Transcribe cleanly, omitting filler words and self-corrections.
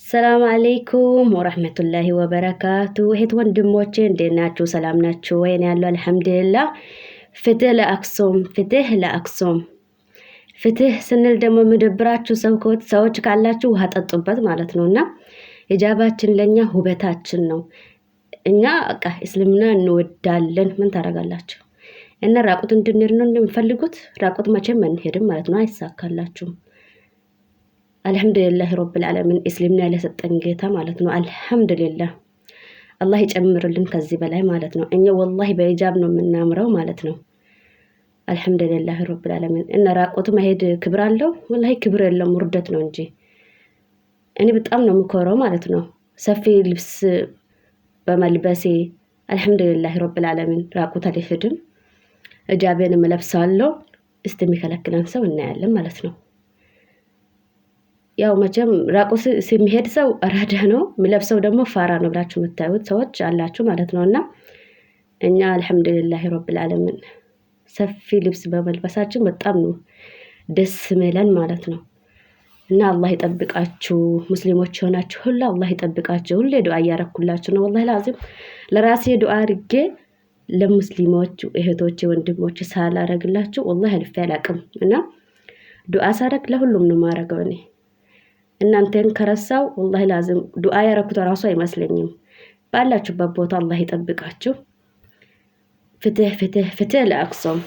ሰላም አለይኩም ወረህመቱላሂ ወበረካቱ። እህት ወንድሞቼ እንዴት ናችሁ? ሰላም ናችሁ ወይ? እኔ ያለው አልሐምዱሊላህ። ፍትህ ለአክሱም፣ ፍትህ ለአክሱም። ፍትህ ስንል ደግሞ የሚደብራችሁ ሰዎች ካላችሁ ውሃ ጠጡበት ማለት ነው። እና ሂጃባችን ለእኛ ውበታችን ነው። እኛ በቃ እስልምና እንወዳለን። ምን ታደርጋላችሁ? እና ራቁት እንድንሄድ ነው እንደምፈልጉት። ራቁት መቼም አንሄድም ማለት ነው። አይሳካላችሁም። አልሐምዱሊላህ ረብል ዓለሚን እስልምና ለሰጠን ጌታ ማለት ነው። አልሐምዱሊላህ አላህ ይጨምርልን ከዚህ በላይ ማለት ነው። እኛ ወላሂ በሂጃብ ነው የምናምረው ማለት ነው። አልሐምዱሊላህ ረብል ዓለሚን። እና ራቁት መሄድ ክብር አለው? ወላሂ ክብር የለውም፣ ውርደት ነው እንጂ። እኔ በጣም ነው የምኮረው ማለት ነው ሰፊ ልብስ በመልበሴ። አልሐምዱሊላህ ረብል ዓለሚን። ራቁት አልሄድም፣ ሂጃቤን እለብሳለሁ። እስቲ የሚከለክለን ሰው እናያለን ማለት ነው። ያው መቼም ራቁት የሚሄድ ሰው አራዳ ነው፣ የሚለብሰው ደግሞ ፋራ ነው ብላችሁ የምታዩት ሰዎች አላችሁ ማለት ነው። እና እኛ አልሐምዱሊላህ ረብል ዓለሚን ሰፊ ልብስ በመልበሳችን በጣም ነው ደስ ሚለን ማለት ነው። እና አላህ ይጠብቃችሁ፣ ሙስሊሞች የሆናችሁ ሁሉ አላህ ይጠብቃችሁ። ሁሌ ዱዓ እያረኩላችሁ ነው። ወላሂ ላዚም ለራሴ ዱዓ አድርጌ ለሙስሊሞች እህቶቼ ወንድሞቼ ሳላረግላችሁ ወላሂ አልፌ አላቅም። እና ዱዓ ሳረግ ለሁሉም ነው ማረገው እኔ። እናንተን ከረሳው ወላሂ ላዚም ዱዓ ያረኩት ራሱ አይመስለኝም። ባላችሁበት ቦታ አላህ ይጠብቃችሁ። ፍትህ፣ ፍትህ፣ ፍትህ ለአክሱም።